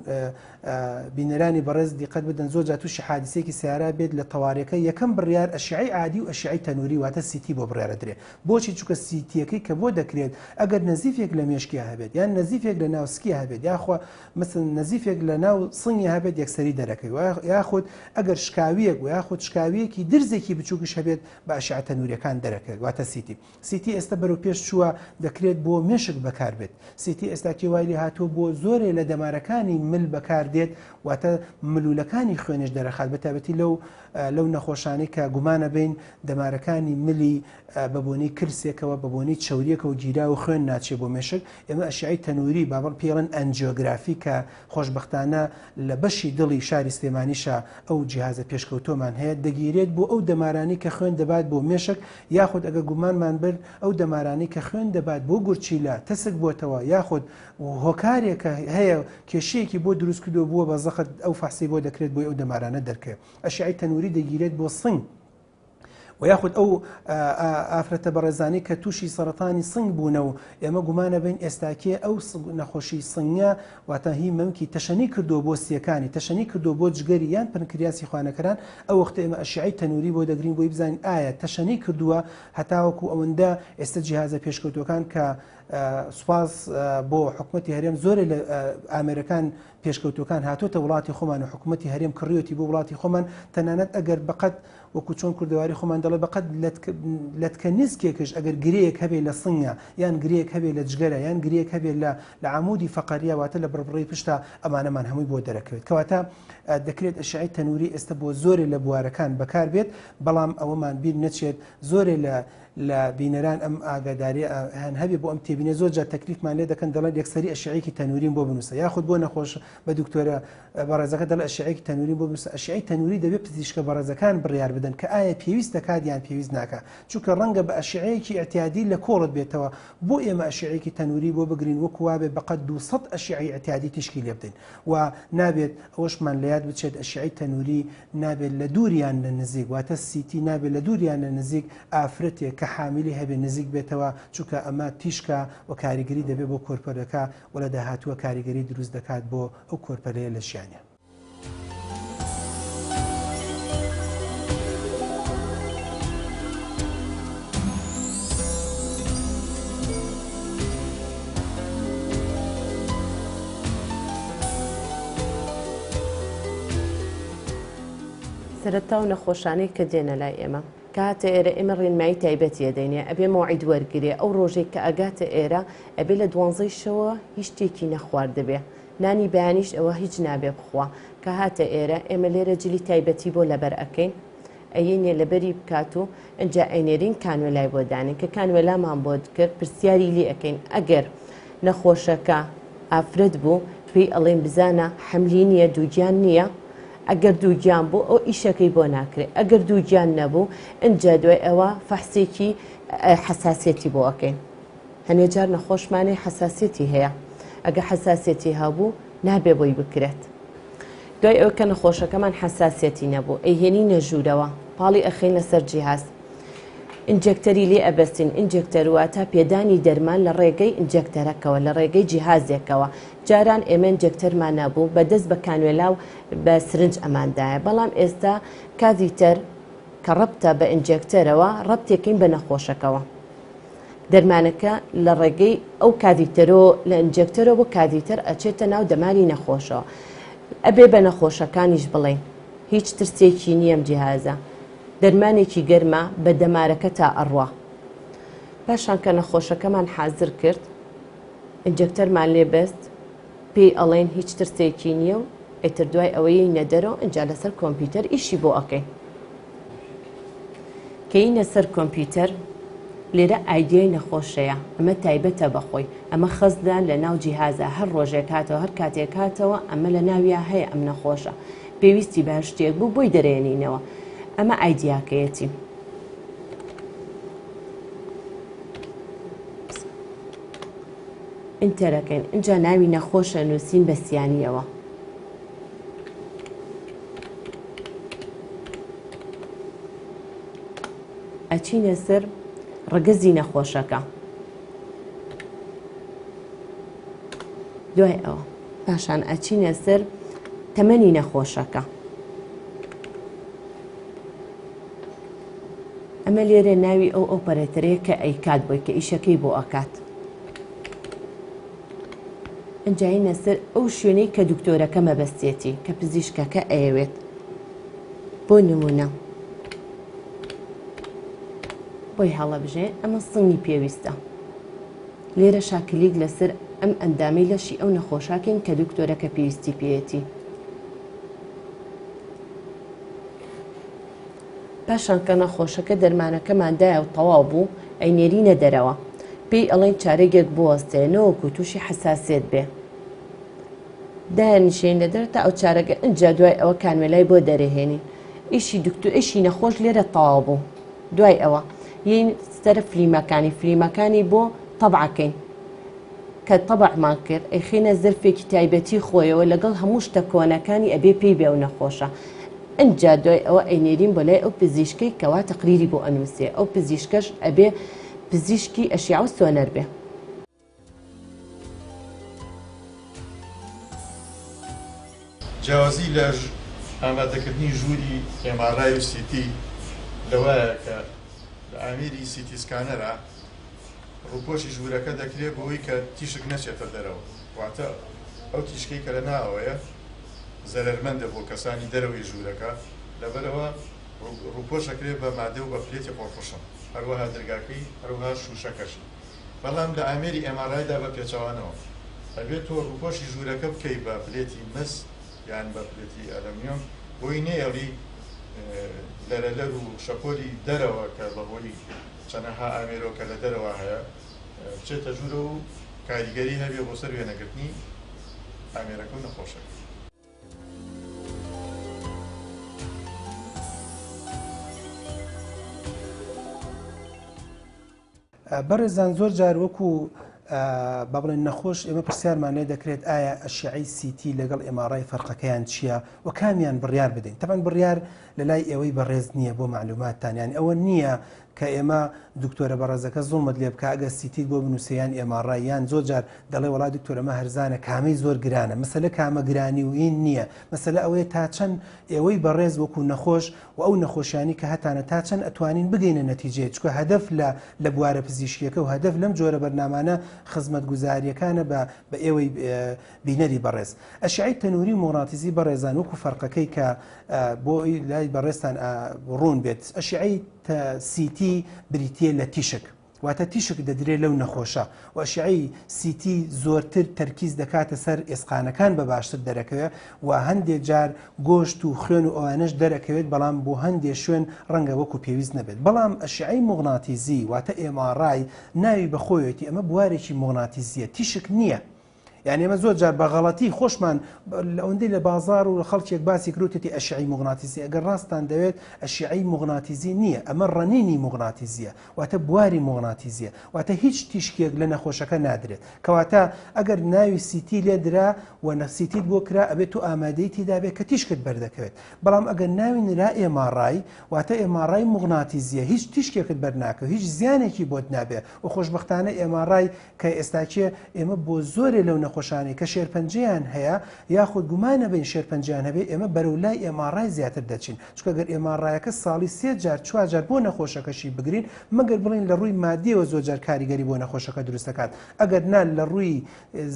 بینەرانی بەڕێز دیقەت بدەن زۆر جا تووشی حادیسێکی سیارە بێت لە تەوارەکە یەکەم بڕیار ئەشعەی عادی و ئەشعەی تەنوری واتە سیتی بۆ بڕیارە درێ بۆچی چونکە سیتیەکەی کە بۆ دەکرێت ئەگەر نەزیفێک لە مێشکیا هەبێت یان نەزیفێک لە ناو سکیا هەبێت یاخوا مثل نەزیفێک لە ناو سنگی هەبێت یەکسەری دەرەکەی یاخود ئەگەر شکاویەک و یاخود شکاویەکی درزێکی بچووکیش هەبێت بە ئەشعە تەنوریەکان دەرەکەوێت واتە سیتی سیتی ئێستا بەرەو پێش چووە دەکرێت بۆ مێشک بەکاربێت سیتی ئێستا کێ وای لێ هاتووە بۆ زۆرێ لە دەمارەکانی مل بەکاردێت واتە ملولەکانی خوێنش دەرەخات بە تایبەتی لەو لەو نەخۆشانەی کە گومانە بین دەمارەکانی ملی بە بۆنەی کلسێکەوە بە بۆنەی چەوریەکەوە گیرا و خوێن ناچێ بۆ مێشک ئێمە ئەشعەی تەنوری بابڵ پێڵن ئەنجیۆگرافی کە خۆشبەختانە لە بەشی دڵی شاری سلێمانیشا ئەو جیهازە پێشکەوتۆمان هەیە دەگیرێت بۆ ئەو دەمارانەی کە خوێن دەبات بۆ مێشک یاخود ئەگەر گومانمان برد ئەو دەمارانەی کە خوێن دەبات بۆ گورچیلە تەسک بۆتەوە یاخود هۆکارێکە هەیە کێشەیەکی بۆ دروست کردووە بووە بە زەخت ئەو فەحسی بۆ دەکرێت بۆی ئەو دەمارانە دەرکەوێت ئەشعەی تەنوری دەگیرێت بۆ سنگ و یاخود ئەو ئافرەتە بەڕێزانی کە تووشی سەرەتانی سنگ بوونە و ئێمە گومانە بین ئێستاکێ ئەو نەخۆشی سنگە واتە هی مەمکی تەشەنی کردووە بۆ سیەکانی تەشەنی کردووە بۆ جگەری یان پنکریاسی خوانەکەران ئەو وەختە ئێمە ئەشعەی تەنوری بۆ دەگرین بۆی بزانین ئایا تەشەنی کردووە هەتاوەکو ئەوەندە ئێستا جیهازە پێشکەوتوەکان کە سوپاس بۆ حکومەتی هەرێم زۆرێ لە ئامێرەکان. پێشکەوتووەکان هاتۆتە وڵاتی خۆمان و حکوومەتی هەرێم کڕیوەتی بۆ وڵاتی خۆمان تەنانەت ئەگەر بەقەد وەکو چۆن کوردەواری خۆمان دەڵێ بەقەد لەتکە نیسکێکش ئەگەر گرێیەک هەبێ لە سنگە یان گرێیەک هەبێ لە جگەرە یان گرێیەک هەبێ لە لە عەمودی فەقەریە واتە لە بڕبڕەی پشتا ئەمانەمان هەمووی بۆ دەرەکەوێت کەواتە دەکرێت ئەشعەی تەنوری ئێستا بۆ زۆرێ لە بوارەکان بەکار بێت بەڵام ئەوەمان بیر نەچێت زۆرێ لە لە بینەران ئەم ئاگاداریە هەن هەبێ بۆ ئەم تێبینە زۆر جار تەکلیفمان لێ دەکەن دەڵێن یەکسەری ئەشعەیەکی تەنوریم بۆ بنووسە یاخود بۆ نەخۆش بە دکتۆرە بەڕێزەکە دەڵێ ئەشعەیەکی تەنوریم بۆ بنووسە ئەشعەی تەنوری دەبێت پزیشکە بەڕێزەکان بڕیار بدەن کە ئایا پێویست دەکات یان پێویست ناکات چونکە ڕەنگە بە ئەشعەیەکی ئیعتیادی لە کۆڵت بێتەوە بۆ ئێمە ئەشعەیەکی تەنوری بۆ بگرین وەکو وابێت بەقەد 200 ئەشعەی ئیعتیادی تیشکی لێ بدەین و نابێت ئەوەشمان لە یاد بچێت ئەشعەی تەنوری نابێت لە دوور یان لە نزیک واتە CT نابێت لە دوور یان لە نزیک ئافرەتێک کە حامیلی هەبێت نزیک بێتەوە چونکە ئەمە تیشکە و کاریگەری دەبێت بۆ کۆرپەلەکە و لە داهاتووە کاریگەری دروست دەکات بۆ ئەو کۆرپەلەیە لە ژیانیان. سەرەتا و نەخۆشانەی کە دێنە لای ئێمە کە هاتە ئێرە ئێمە ڕێنمایی تایبەتی ئەدەینێ ئەبێ مەوعید وەرگرێ ئەو ڕۆژەی کە ئەگاتە ئێرە ئەبێ لە دوانزەی شەوە هیچ شتێکی نەخواردبێ نانی بەیانیش ئەوە هیچ نابێ بخوا کە هاتە ئێرە ئێمە لێرە جلی تایبەتی بۆ لەبەر ئەکەین ئەیەینێ لەبەری بکات و ئنجا ئەینێرین کانوێلای بۆ دانێن کە کانوێلامان بۆ کرد پرسیاری لێ ئەکەین ئەگەر نەخۆشەکە ئافرەت بوو پێی ئەڵێین بزانە حەملی نییە دووگیان نییە ئەگەر دووگیان بوو ئەو ئیشەکەی بۆ ناکرێ ئەگەر دووگیان نەبوو ئنجا دوای ئەوە فەحسێکی حەساسیەتی بۆ ئەکەین هەنێ جار نەخۆشمانەی حەساسیەتی هەیە ئەگە حەساسیەتی هەبوو نابێ بۆی بکرێت. دوای ئەوەی کە نەخۆشەکەمان حەساسیەتی نەبوو ئەیهێنینە ژوورەوە پاڵی ئەخەین لەسەر جیهاز injector ی لێ ئەبەستین injector واتە پێدانی دەرمان لە ڕێگەی injector ەکەوە لە ڕێگەی جیهازێکەوە جاران ئێمە injector مان نەبوو بە دەست بە cannula و بە سرنج ئەماندایە بەڵام ئێستا catheter کە ڕەبتە بە injector ەوە ڕەبتێکین بە نەخۆشەکەوە دەرمانەکە لە ڕێگەی ئەو catheter ەوە لە injector ەوە بۆ catheter ئەچێتە ناو دەماری نەخۆشەوە. ئەبێ بە نەخۆشەکانیش بڵێین هیچ ترسێکی نییە ئەم جیهازە. دەرمانێکی گەرمە بە دەمارەکە تا ئەڕوا. پاشان کە نەخۆشەکەمان حازر کرد injector مان لێ بەست پێی ئەڵێین هیچ ترسێکی نییە و ئیتر دوای ئەوە یەینە دەرەوە ئینجا لەسەر کۆمپیوتەر ئیشی بۆ ئەکەین. کە یینە سەر کۆمپیوتەر لێرە ئایدیای نەخۆشەیە ئەمە تایبەتە بە خۆی ئەمە خەزنە لە ناو جیهازە هەر ڕۆژێک هاتەوە هەر کاتێک هاتەوە ئەمە لە ناویا هەیە ئەم نەخۆشە پێویستی بە هەر شتێک بوو بۆی دەرێنینەوە ئەمە ئایدیاکەیەتی. enter ەکەین ئینجا ناوی نەخۆشە نووسین بە سیانیەوە. ئەچینە سەر ڕەگەزی نەخۆشەکە دوای ئەوە پاشان ئەچینە سەر تەمەنی نەخۆشەکە ئەمە لێرە ناوی ئەو operator ەیە کە ئەیکات بۆی کە ئیشەکەی بۆ ئەکات ئنجا یەینە سەر ئەو شوێنەی کە دکتۆرەکە مەبەستیەتی کە پزیشکەکە ئەیەوێت بۆ نمونە بۆی هەڵەبژێ ئەمە سنگی پێویستە لێرەشا کلیک لەسەر ئەم ئەندامەی لەشی ئەو نەخۆشاکەین کە دکتۆرەکە پێویستی پێیەتی. پاشان کە نەخۆشەکە دەرمانەکەمان دایە و تەواو بوو ئەینێرینە دەرەوە پێی ئەڵێین چارەگێک بوەستێ نەوەکو تووشی حەساسیەت بێ دایەنیشێین لە دەر تا ئەو چارەگە ئنجا دوای ئەوە کانوێلای بۆ دەرەهێنین ئیشی دکتۆر ئیشی نەخۆش لێرە تەواو بوو دوای ئەوە یین سەر فلیمەکانی فلیمەکانی بۆ تەبعەکەین کە تەبعمان کرد ئەیخەینە زەرفێکی تایبەتی خۆیەوە لەگەڵ هەموو شتە کۆنەکانی ئەبێ پێی بێ و نەخۆشە ئنجا دوای ئەوە ئەینێرین بۆ لای ئەو پزیشکەی کەوا تەقریری بۆ ئەنووسێ ئەو پزیشکەش ئەبێ پزیشکی ئەشیعە و سۆنەر بێ. جیاوازی لە ئامادەکردنی ژووری MRI و CT لەوایە کە لە ئامێری CT scanner ا ڕووپۆشی ژوورەکە دەکرێت بۆی کە تیشک نەچێتە دەرەوە واتە. ئەو تیشکەی کە لە ناوەوەیە زەرەرمەندە بۆ کەسانی دەرەوەی ژوورەکە، لەبەرئەوە ڕووپۆش ئەکرێت بە مادە و بە پلێتی قۆڕقوشم، هەروەها درگاکەی، هەروەها شووشەکەشی. بەڵام لە ئامێری MRI دا بە پێچەوانەوە، ئەبێت تۆ ڕووپۆشی ژوورەکە بکەی بە پلێتی مس یان بە پلێتی ئەلەمنیۆم بۆی نەیەڵی لەرەلەر و شەپۆلی دەرەوە کە بەهۆی چەنەها ئامێرەوە کە لە دەرەوە هەیە بچێتە ژوورەوە و کاریگەری هەبێ بۆ سەر وێنەگرتنی ئامێرەکە و نەخۆشەکە. بەڕێزان زۆر جار وەکو با بڵێن نەخۆش ئێمە پرسیارمان لێ دەکرێت ئایا ئەشعەی CT لەگەڵ MRI فەرقەکەیان چییە و کامیان بڕیار بدەین تەبعەن بڕیار لە لای ئێوەی بەڕێز نییە بۆ معلوماتتان یان ئەوە نییە کە ئێمە دکتۆرە بەڕێزەکە زوڵمت لێ بکە ئەگەر CT ت بۆ بنووسێ یان MRI یان زۆر جار دەڵێ وەڵا دکتۆر ئەمە هەرزانە کامەی زۆر گرانە مەسەلە کامە گرانی و این نییە مەسەلە ئەوەیە تا چەند ئێوەی بەڕێز وەکو نەخۆش و ئەو نەخۆشیانی کە هەتانە تا چەند ئەتوانین بگەینە نەتیجەیە چونکە هەدەف لە لە بوارە پزیشکیەکە و هەدەف لەم جۆرە بەرنامانە خزمەتگوزاریەکانە بە بە ئێوەی بینەری بەڕێز. ئەشعەی تەنوری و موغناتیزی بەڕێزان وەکو فەرقەکەی کە بۆ لای بەڕێزتان ڕوون بێت ئەشعەی CT بریتیە لە تیشک واتە تیشک دەدرێت لەو نەخۆشە و ئەشعەی CT زۆرتر تەرکیز دەکاتە سەر ئێسقانەکان بە باشتر دەرەکەوێت و هەندێک جار گۆشت و خوێن و ئەوانەش دەرەکەوێت بەڵام بۆ هەندێک شوێن ڕەنگە وەکو پێویست نەبێت بەڵام ئەشعەی موغناتیزی واتە MRI ناوی بەخۆیەتی ئەمە بوارێکی موغناتیزیە تیشک نییە یانی ئێمە زۆر جار بە غەڵەتی خۆشمان ئەوەندەی لە بازاڕ و خەڵکێک باسی کروتێتی ئەشعەی موغناتیسی ئەگەر ڕاستان دەوێت ئەشعەی موغناتیزی نییە ئەمە ڕەنینی موغناتیزیە واتە بواری موغناتیزیە واتە هیچ تیشکێک لە نەخۆشەکە نادرێت کەواتە ئەگەر ناوی CT لێ درا و نە CT ت بۆ کرا ئەبێت تو ئامادەی تێدا بێت کە تیشکت بەردەکەوێت بەڵام ئەگەر ناوی نرا MRI واتە MRI موغناتیزیە هیچ تیشکێکت بەرناکەوێت هیچ زیانێکی بۆت نابێت و خۆشبەختانە MRI کە ئێستاکێ ئێمە بۆ زۆرێ لەو نەخۆشانەی کە شێرپەنجەیان هەیە یاخود گومانە بین شێرپەنجەیان هەبێ ئێمە بەرەو لای MRI زیاتر دەچین چونکە گەر MRI ەکە ساڵی سێ جار چوار جار بۆ نەخۆشەکەشی بگرین مەگەر بڵێین لە ڕووی مادیەوە زۆر جار کاریگەری بۆ نەخۆشەکە دروست دەکات ئەگەر نا لە ڕووی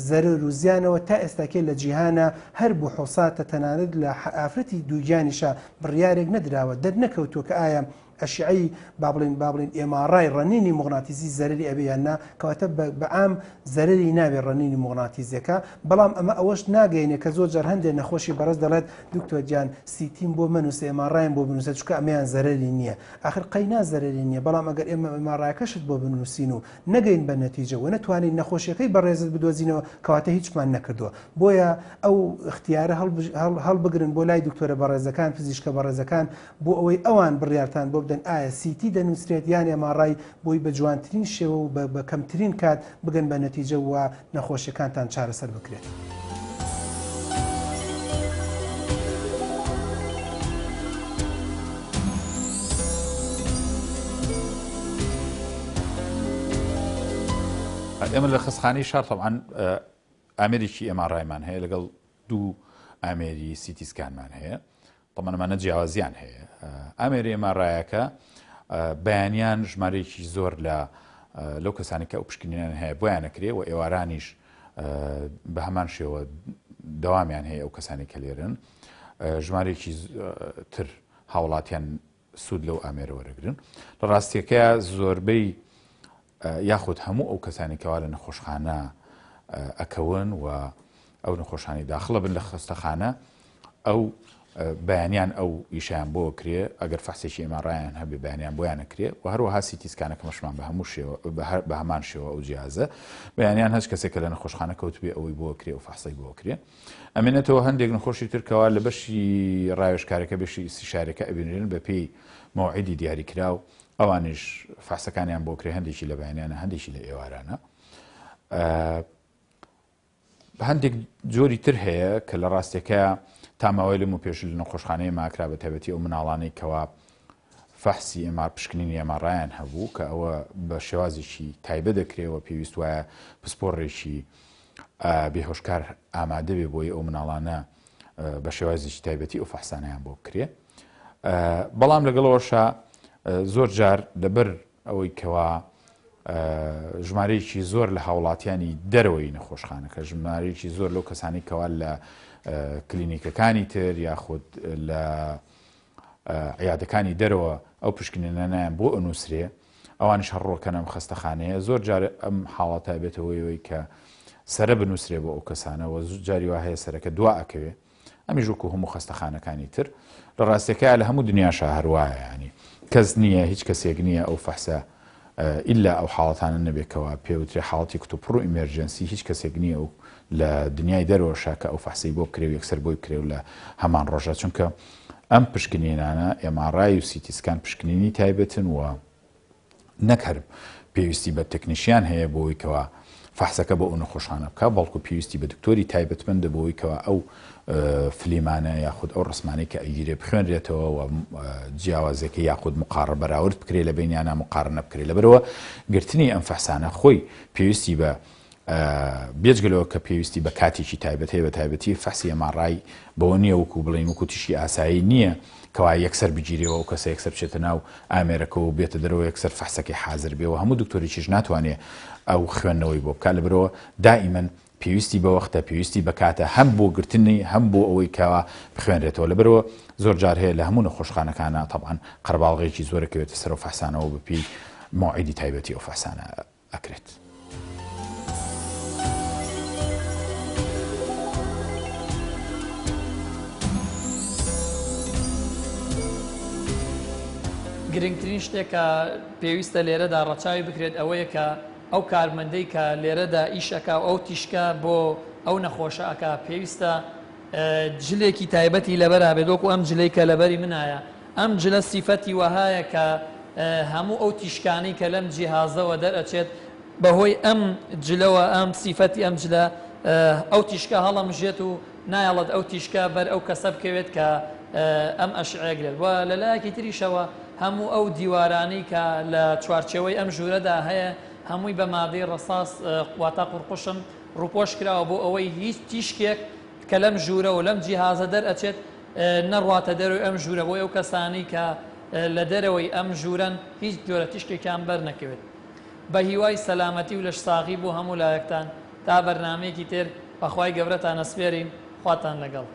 زەرەر و زیانەوە تا ئێستاکێ لە جیهانە هەر بوحوساتە تەنانەت لە ئافرەتی دووگیانیشا بڕیارێک نەدراوە دەرنەکەوتووە کە ئایا ئەشعەی با بڵێین با بڵێین MRI ڕەنینی موغناتیزی زەرەری ئەبێ یان نا کەواتە بە عام زەرەری نابێ ڕەنینی موغناتیزیەکە بەڵام ئەمە ئەوەش ناگەینێ کە زۆر جار هەندێک نەخۆشی بەڕێز دەڵێت دکتۆر گیان CT م بۆ مەنووسە MRI م بۆ بنووسە چونکە ئەمەیان زەرەری نییە ئاخر قەینا زەرەری نییە بەڵام ئەگەر ئێمە MRI ەکەشت بۆ بنووسین و نەگەین بە نەتیجە و نەتوانین نەخۆشیەکەی بەڕێزت بدۆزینەوە کەواتە هیچمان نەکردووە بۆیە ئەو اختیارە هەڵبگرن بۆ لای دکتۆرە بەڕێزەکان پزیشکە بەڕێزەکان بۆ ئەوەی ئەوان بڕیارتان بۆ بدەن ئایا CT دەنووسرێت یان MRI بۆی بە جوانترین شێوە و بە کەمترین کات بگەن بە نەتیجە و نەخۆشیەکانتان چارەسەر بکرێت. ئێمە لە خەستخانەی شار تەبعەن ئامێرێکی MRI مان هەیە لەگەڵ دوو ئامێری CT scan مان هەیە تەبعەن ئەمانە جیاوازیان هەیە ئامێری MRI ەکە بەیانیان ژمارەیەکی زۆر لە لەو کەسانی کە ئەو پشکنینیان هەیە بۆیان نەکرێ و ئێوارانیش بە هەمان شێوە دەوامیان هەیە ئەو کەسانی کە لێرن ژمارەیەکی تر هاوڵاتیان سوود لەو ئامێرە وەرەگرن لە ڕاستیەکەی زۆربەی یاخود هەموو ئەو کەسانی کەوا لە نەخۆشخانە ئەکەون و ئەو نەخۆشانی داخڵە بن لە خەستەخانە ئەو بەیانیان ئەو ئیشیان بۆ کرێ ئەگەر فەحسێکی MRI یان هەبێ بەیانیان بۆیان نەکرێ و هەروەها CT scan ەکەمەشمان بە هەموو شێوە بە هەمان شێوە ئەو جیازە بەیانیان هەچ کەسێک کە لە نەخۆشخانە کەوتبێ ئەوەی بۆ کرێ و فەحسەی بۆ کرێ ئەمێنێتەوە هەندێک نەخۆشی تر کەوا لە بەشی ڕاوێژکارەکە بەشی ئیستیشارەکە ئەبینرێن بە پێی مەوعیدی دیاریکراو ئەوانیش فەحسەکانیان بۆ کرێ هەندێکی لە بەیانیانە هەندێکی لە ئێوارانە هەندێک جۆری تر هەیە کە لە ڕاستەکە تا ماوەی لەم و پێش لە نەخۆشخانەیە ماکرا بە تایبەتی ئەو مناڵانەی کەوا فەحسی MR پشکنینی MRI یان هەبوو کە ئەوە بە شێوازێکی تایبە دەکرێەوە پێویست وایە پسپۆڕێکی بێهۆشکار ئامادە بێ بۆی ئەو مناڵانە بە شێوازێکی تایبەتی ئەو فەحسانیان بۆ بکرێ بەڵام لەگەڵەوەشا زۆر جار لەبەر ئەوەی کەوا. ژمارەیەکی زۆر لە هاوڵاتیانی دەرەوەی نەخۆشخانەکە، ژمارەیەکی زۆر لەو کەسانی کەوا لە کلینیکەکانی تر یاخود لە عیادەکانی دەرەوە ئەو پشکنینانەیان بۆ ئەنووسرێ ئەوانیش هەر ڕۆکەن ئەم خەستەخانەیە زۆر جار ئەم حاڵەتە بێتە هۆی کە سەرە بنووسرێ بۆ ئەو کەسانەوە جاری وا هەیە سەرەکە دوا ئەکەوێ ئەمیش وەکو هەموو خەستەخانەکانی تر لە ڕاستیەکەیا لە هەموو دنیاشا هەر وایە یانی کەس نییە هیچ کەسێک نییە ئەو فەحسە ئیلا ئەو حاڵەتانە نەبێت کەوا پێوترێ حاڵەتی کتوپڕ و emergency هیچ کەسێک نییە و لە دنیای دەرەوەشا کە ئەو فەحسەی بۆ بکرێ و یەکسەر بۆی بکرێ و لە هەمان ڕۆژە چونکە ئەم پشکنینانە MRI و CT scan پشکنینی تایبەتن و نەک هەر پێویستی بە تەکنیشیان هەیە بۆ ئەوەی کەوا فەحسەکە بۆ ئەو نەخۆشانە بکا، بەڵکو پێویستی بە دکتۆری تایبەتمەندە بۆ ئەوەی کەوا ئەو فلیمانە یاخود ئەو ڕسمانەی کە ئەگیرێ بخوێنرێتەوە و جیاوازیەکە یاخود مقاڕ بەراورد بکرێ لە بینیانە مقارنە بکرێ لەبەرەوە گرتنی ئەم فەحسانە خۆی پێویستی بە بێجگە لەوە کە پێویستی بە کاتێکی تایبەت هەیە بە تایبەتی فەحسی MRI بەوە نییە وەکو بڵێین وەکو تیشکی ئاسایی نییە کەوا یەکسەر بگیرێ و ئەو کەسە یەکسەر بچێتە ناو ئامێرەکەوە و بێتە دەرەوە یەکسەر فەحسەکەی حازر بێ و هەموو دکتۆرێکیش ناتوانێ ئەو خوێندنەوەی بۆ بکات لەبەرئەوە دائیمەن پێویستی بە وەختە پێویستی بە کاتە هەم بۆ گرتنی هەم بۆ ئەوەی کەوا بخوێنرێتەوە لەبەرئەوە زۆر جار هەیە لە هەموو نەخۆشخانەکانە تەبعەن قەرەباڵغێکی زۆرە کەوێتە سەر ئەو فەحسانەوە بەپێی مەوعیدی تایبەتی ئەو فەحسانە ئەکرێت. گرنگترین شتێک کە پێویستە لێرەدا ڕەچاوی بکرێت ئەوەیە کە ئەو کارمەندەی کە لێرەدا ئیش ئەکا و ئەو تیشکە بۆ ئەو نەخۆشە ئەکا پێویستە جلێکی تایبەتی لەبەرا بێت وەکو ئەم جلەی کە لەبەری منایە ئەم جلە سیفەتی وەهایە کە هەموو ئەو تیشکانەی کە لەم جیهازەوە دەرئەچێت بەهۆی ئەم جلەوە ئەم سیفەتی ئەم جلە ئەو تیشکە هەڵەمژێت و نایەڵێت ئەو تیشکە بەر ئەو کەسە بکەوێت کە ئەم ئەشعەیە گرێت و لە لایەکی تریشەوە هەموو ئەو دیوارانەی کە لە چوارچێوەی ئەم ژوورەدا هەیە هەمووی بە مادەی ڕەساس واتا قوڕقوشم ڕووپۆش کراوە بۆ ئەوەی هیچ تیشکێک کە لەم ژوورە و لەم جیهازە دەرئەچێت نەڕواتە دەرەوەی ئەم ژوورە بۆی ئەو کەسانەی کە لە دەرەوەی ئەم ژوورەن هیچ جۆرە تیشکێکیان بەر نەکەوێت. بە هیوای سەلامەتی و لەشساغی بۆ هەموو لایەکتان تا بەرنامەیەکی تر بەخوای گەورەتان ئەسپێرین خواتان لەگەڵ.